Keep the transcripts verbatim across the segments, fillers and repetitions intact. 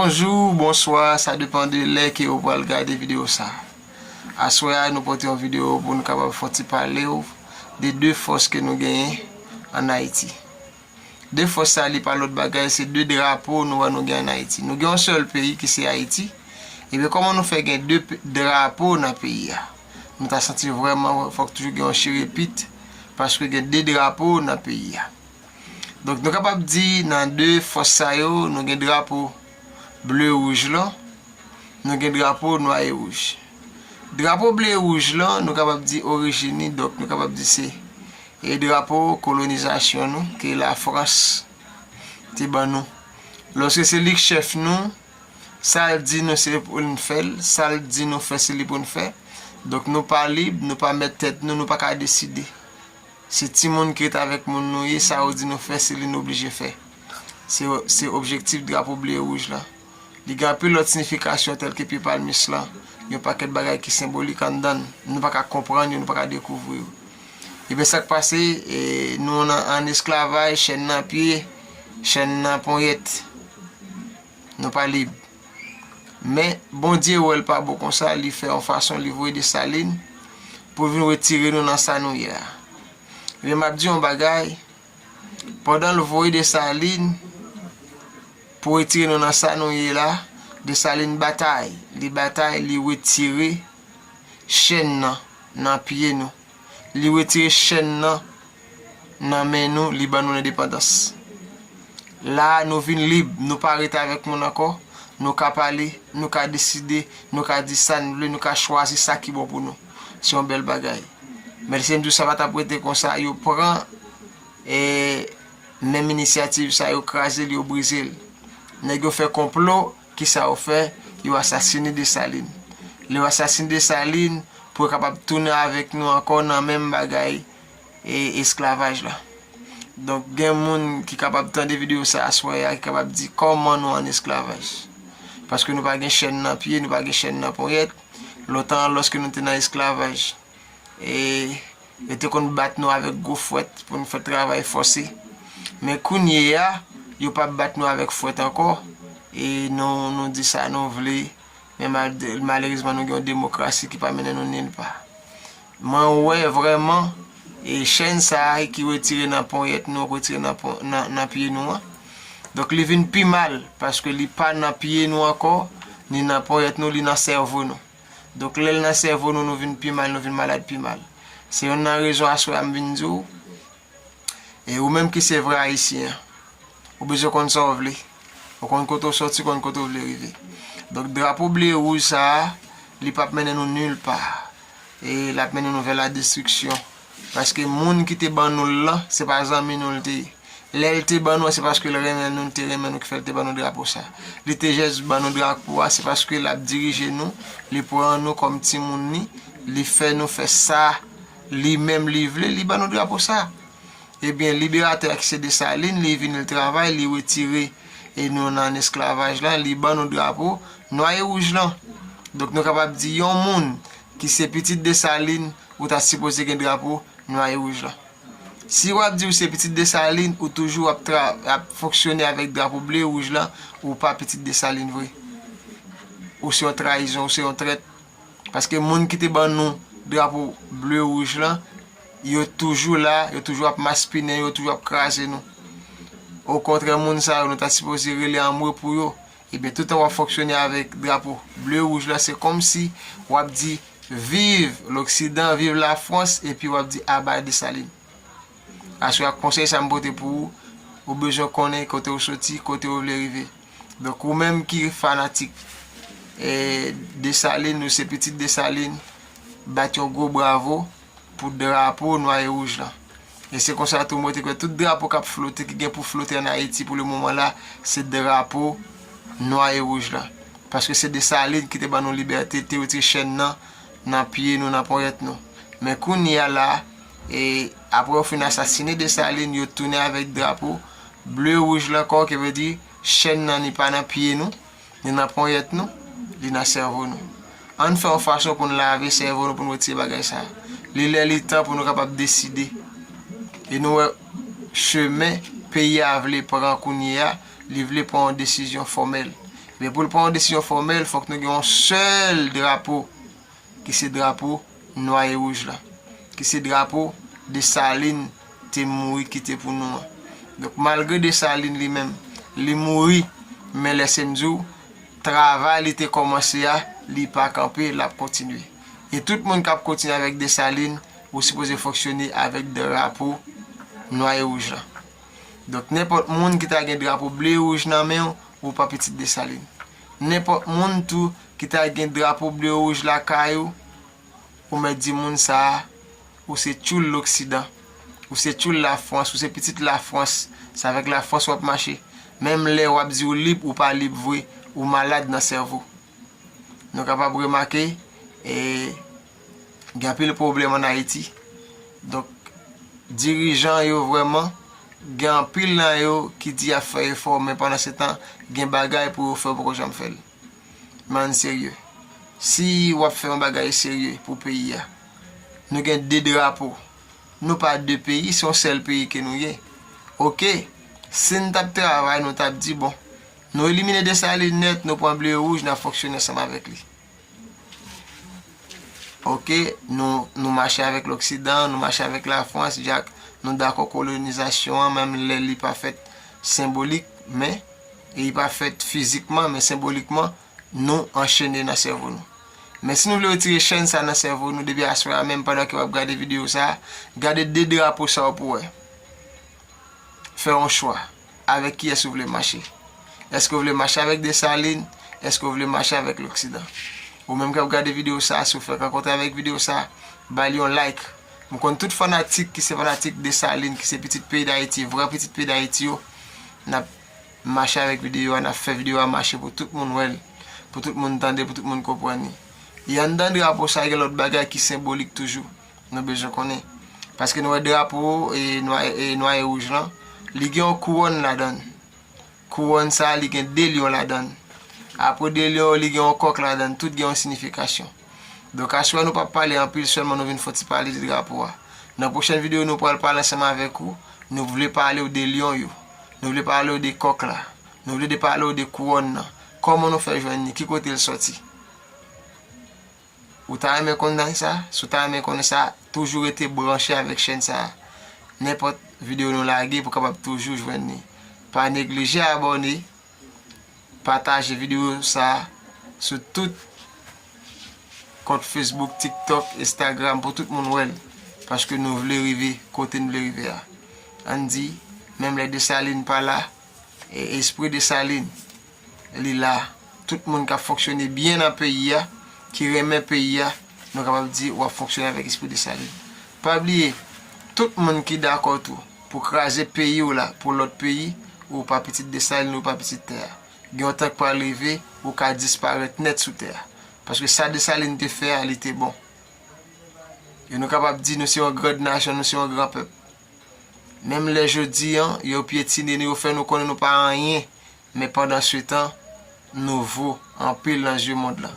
Bonjou, bonswa, sa depann de lè ke ou pral gade videyo sa. Aswè a, nou pote yon videyo pou nou kapab fè yon ti pale w de de fòs ke nou genyen ann Ayiti. De fòs sa, li pa lòt bagay, se de drapo nou wè nou gen ann Ayiti. Nou gen yon sèl peyi ki se Ayiti. Ebyen, kòman nou fè gen de p-, drapo nan peyi a? Nou ta santi vrèman fòk toujou gen yon chirepit, paske gen de drapo nan peyi a. Donk, nou kapab di nan de fòs sa yo, nou gen drapo ble wouj lan, nou gen drapo nwa e wouj. Drapo ble wouj lan, nou kapab di orijin li, donk nou kapab di se e drapo kolonizasyon nou, ke Lafrans te ban nou. Lòske se li k chèf nou, sa l di nou se pou n fè l, sa l di nou fè se li pou n fè. Donk nou pa lib, nou pa mèt tèt nou, nou pa ka deside. Se timoun ki ret avèk moun nou ye, sa yo di nou fè, se li nou oblije fè. Se, se objektif drapo ble e wouj lan. Li gen anpil lòt siyifikasyon tèlke pye palmis lan, yon pakèt bagay ki senbolik anndan l. Nou pa ka konprann yo, nou pa ka dekouvri yo. Ebyen, sa k pase, e, nou nan, ann esklavaj, chèn nan pye, chèn nan ponyèt. Nou pa lib. Men, Bondye wè l pa bon konsa, li fè yon fason, li voye Desalin pou vin retire nou nan sa nou ye a. Ebyen, m ap di yon bagay, pandan l voye Desalin pou retire nou nan sa nou ye la, Desalin batay, li batay, li retire chèn nan, nan pye nou. Li retire chèn nan, nan men nou, li ban nou lendepandans. La a, nou vin lib, nou pa ret avèk moun ankò, nou ka pale, nou ka deside, nou ka di sa n vle, nou ka chwazi sa ki bon pou nou. Se yon bèl bagay. Men si m di w sa pa t ap rete konsa, yo pran, e, menm inisyativ sa, yo kraze l, yo brize l. Nèg yo fè konplo, kisa yo fè? Yo asasine Desalin. Lè yo asasine Desalin, pou yo kapab tounen avèk nou ankò nan menm bagay, e, esklavaj la. Donk, gen moun ki kapab tande videyo sa aswè a, ki kapab di kòman nou ann esklavaj. Paske nou pa gen chèn nan pye, nou pa gen chèn nan ponyèt. Lontan, lòske nou te nan esklavaj, e, yo te konn bat nou avèk gwo fwèt pou nou fè travay fòse. Men kounye a, yo p ap bat nou avèk fwèt ankò, e nou, nou di sa nou vle, men mal-, malerezman, nou gen yon demokrasi ki pa mennen nou nilpa. Mwen wè vrèman, e, chèn sa a ki retire nan ponyèt nou, retire nan pon-, nan, nan pye nou an. Donk, li vin pi mal, paske li pa nan pye nou ankò, ni nan ponyèt nou, li nan sèvo nou. Donk, lè l nan sèvo nou, nou vin pi mal, nou vin malad pi mal. Se youn nan rezon aswè a m vin di w, e ou menm ki se vrè Ayisyen an, ou bezwen konn sa w vle. Ou konn kote w sòti, ou konn kote w vle rive. Donk, drapo ble e wouj sa a, li p ap mennen nou nilpa. E l ap mennen nou vè la destriksyon. Paske moun ki te ban nou l lan, se pa zanmi nou l te ye. Lè l te ban nou an, se paske l renmen nou, l te renmen nou ki fè l te ban nou drapo sa. Li te jis ban nou drapo a, se paske l ap dirije nou, li pran nou kòm timoun li, li fè nou fè sa li menm li vle, li ban nou drapo sa. Ebyen, liberatè a ki se Desalin, li vini, li travay, li retire, e, nou nan esklavaj lan, li ban nou drapo nwa e wouj lan. Donk, nou kapab di yon moun ki se pitit Desalin, ou ta sipoze gen drapo nwa e wouj lan. Si w ap di w se pitit Desalin, ou toujou ap tra-, ap fonksyone avèk drapo ble e wouj lan, ou pa pitit Desalin vre. Ou se yon trayizon, ou se yon trèt. Paske moun ki te ban nou drapo ble e wouj lan, yo toujou la, yo toujou ap maspinen, yo toujou ap kraze nou. Okontrè, moun sa yo, nou ta sipoze rele anmwe pou yo. Ebyen, toutan w ap fonksyone avèk drapo ble e wouj lan, se kòmsi w ap di, "Viv Loksidan, viv Lafrans," epi w ap di, "Aba Desalin." Aswè a, konsèy sa m pote pou ou, ou bezwen konnen kote w soti, kote w vle rive. Donk, ou menm ki fanatik, e, Desalin, ou se pitit Desalin, bat yon gwo bravo pou drapo nwa e wouj lan. E se konsa tou mwen te kwè tout drapo k ap flote, ki gen pou flote ann Ayiti pou le moman la, se drapo nwa e wouj lan. Paske se Desalin ki te ban nou libète, te retire chèn nan, nan pye nou, nan ponyèt nou. Men kounye a la, e, apre yo fin asasine Desalin, yo tounen avèk drapo ble wouj lan ankò, ki vle di chèn nan li pa nan pye nou, li nan ponyèt nou, li nan sèvo nou. Ann fè yon fason pou n lave sèvo nou, pou n retire bagay sa a. Li lè, li tan pou nou kapab deside. E nou wè chemen peyi a vle pran kounye a, li vle pran yon desizyon fòmèl. Men pou l pran yon desizyon fòmèl, fòk nou gen yon sèl drapo, ki se drapo nwa e wouj la, ki se drapo Desalin te mouri kite pou nou an. Donk, malgre Desalin li menm, li mouri, men lèse m di w, travay li te kòmanse a, li pa kanpe, l ap kontinye. E tout moun k ap kontinye avèk Desalin, ou sipoze fonksyone avèk drapo nwa e wouj la. Donk, nenpòt moun ki ta gen drapo ble e wouj nan men w, ou pa pitit Desalin. Nenpòt moun tou ki ta gen drapo ble e wouj lakay ou, ou mèt di moun sa a, ou se tchoul Loksidan, ou se tchoul Lafrans, ou se pitit Lafrans, se avèk Lafrans w ap mache. Menm lè w ap di w lib, ou pa lib vre, ou malad nan sèvo. Nou kapab remake, e, gen anpil pwoblèm ann Ayiti. Donk, dirijan yo vrèman, gen anpil nan yo ki di y ap fè efò, men pandan se tan, gen bagay pou yo fè, yo poko janm fè l. Men ann serye. Si w ap fè yon bagay serye pou peyi a, nou gen de drapo. Nou pa de peyi, se yon sèl peyi ke nou ye. Oke, si n t ap travay, nou t ap di, bon, nou elimine Desalin nèt, nou pran ble e wouj, n ap fonksyone ansanm avèk li. Oke, nou, nou mache avèk Loksidan, nou mache avèk Lafrans, djak, nou dakò kolonizasyon an, menm lè li pa fèt senbolik, men, e li pa fèt fizikman, men senbolikman, nou anchene nan sèvo nou. Men si nou vle retire chèn sa nan sèvo nou, depi aswè a menm, pandan ke w ap gade videyo sa a, gade de drapo sa yo pou w wè. Fè yon chwa. Avèk kiyès ou vle mache? Èske w vle mache avèk Desalin? Èske w vle mache avèk Loksidan? Ou menm k ap gade videyo sa a, si w fèk rankontre avèk videyo sa a, ba li yon like. M konn tout fanatik ki se fanatik Desalin, ki se pitit peyi Dayiti, vrè pitit peyi Dayiti yo, n ap mache avèk videyo a, n ap fè videyo a mache pou tout moun wè l, pou tout moun tande, pou tout moun konprann li. E anndan drapo sa a, gen lòt bagay ki senbolik toujou. Nou bezwen konnen. Paske nou wè drapo e nwa, e nwa e wouj lan, li gen yon kouwòn ladan l. Kouwòn sa a, li gen de lyon ladan l. Apre de lyon yo, li gen yon kòk ladan l. Tout gen yon siyifikasyon. Donk, aswè, nou p ap pale anpil, sèlman nou vin fè yon ti pale de drapo a. Nan pwochèn videyo, nou pral pale ansanm avèk ou. Nou vle pale w de lyon yo. Nou vle pale w de kòk la. Nou vle de pale w de kouwòn nan. Kòman nou fè jwenn li? Ki kote l sòti? Ou ta renmen konnen sa? Si w ta renmen konnen sa, toujou rete branche avèk chèn sa a. Nenpòt videyo nou lage pou w kapab toujou jwenn li. Pa neglije abòne, pataje videyo sa a sou tout kont Facebook, TikTok, Instagram pou tout moun wè l. Paske nou vle rive kote n vle rive a. Ann di, menm lè Desalin pa la, e espri Desalin, li la. Tout moun k ap fonksyone byen nan peyi a, ki renmen peyi a, nou kapab di w ap fonksyone avèk espri Desalin. Pa bliye, tout moun ki dakò tou pou kraze peyi w la pou lòt peyi, ou pa pitit Desalin, ou pa pitit tè a. Gen yon tan k pral rive, ou ka disparèt nèt sou tè a. Paske sa Desalin te fè a, li te bon. E nou kapab di nou se yon grand nasyon, nou se yon gran pèp. Menm lè jodi an, yo pyetine nou, yo fè nou konnen nou pa anyen, men pandan se tan, nou vo anpil nan zye mond lan.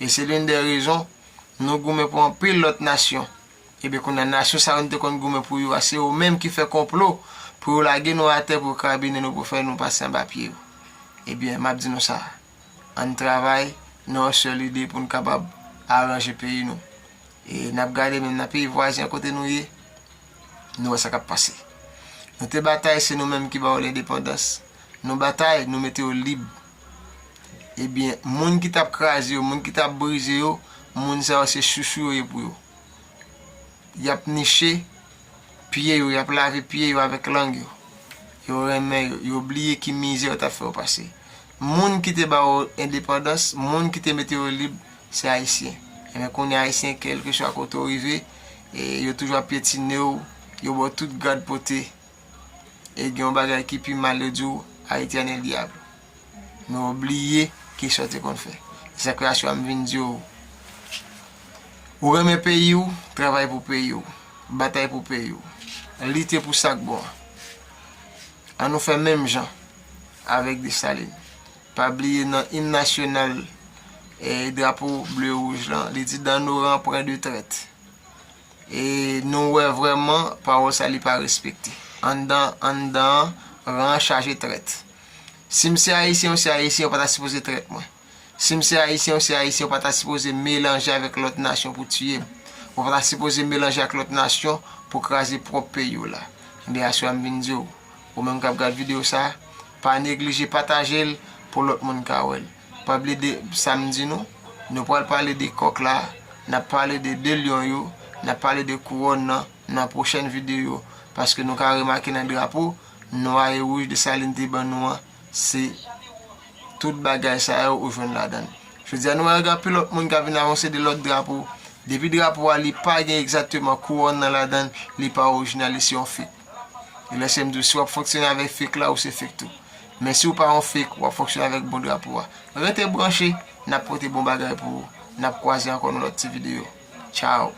E se l'une des raisons, nou goumen pou anpil lòt nasyon. Ebyen, kounye a, nasyon sa yo nou te konn goumen pou yo a, se yo menm ki fè konplo pou yo lage nou atè, pou yo krabinen nou, pou fè nou pase anba pye yo. Ebyen, m ap di nou sa, ann travay nan yon sèl ide pou n kapab aranje peyi nou. E n ap gade menm nan peyi vwazen an kote nou ye, nou wè sa k ap pase. Nou te batay, se nou menm ki ba yo lendepandans. Nou batay, nou mete yo lib. Ebyen, moun ki t ap kraze yo, moun ki t ap brize yo, moun sa yo se chouchou yo ye pou yo. Y ap niche pye yo, y ap lave pye yo avèk lang yo. Yo renmen yo, yo bliye ki mizè yo t ap fè yo pase. Moun ki te ba yo endepandans, moun ki te mete yo lib, se Ayisyen. Ebyen, kounye a, Ayisyen, kèlkeswa kote w rive, e yo toujou ap pyetine w, yo ba w tout gad pote. E gen yon bagay ki pi mal, yo di w, Haïtien est le diable. Men w bliye kisa w te konn fè. E sa k fè aswè a m vin di w, ou renmen peyi w, travay pou peyi w, batay pou peyi w, lite pou sa k bon an. Ann nou fè menm jan avèk Desalin. Pa bliye nan im nasyonal, e drapo ble wouj lan, li di, dans nos rangs point de traite. E nou wè vrèman pawòl sa li pa respekte. Anndan, anndan an, ran an chaje trèt. Si m se ayisyen, ou se ayisyen, ou pa ta sipoze trèt mwen. Si m se ayisyen, ou se ayisyen, ou pa ta sipoze melanje avèk lòt nasyon pou tiye m. Ou pa ta sipoze melanje ak lòt nasyon pou kraze pwòp peyi w la. Ebyen, aswè a m vin di w, ou menm k ap gad videyo sa, pa neglije pataje l pou lòt moun ka wè l. Pa bliye de sa m di nou, nou pral pale de kòk la, n ap pale de de lyon yo, n ap pale de kouwòn nan, nan pwochèn videyo, paske nou ka remake nan drapo, nwa e wouj Desalin te ban nou an, se tout bagay sa yo ou jwenn ladan l. Jodi a, nou wè gen anpil lòt moun k ap vin avanse de lòt drapo. Depi drapo a, li pa gen egzakteman kouwòn nan ladan l, li pa orijinal, li se yon fake. E lè se m di w, si w ap fonksyone avèk fake la, ou se fake tou. Men si w pa yon fake, w ap fonksyone avèk bon drapo a. Rete branche, n ap pote bon bagay pou ou. N ap kwaze ankò nan lòt ti videyo. Tchao!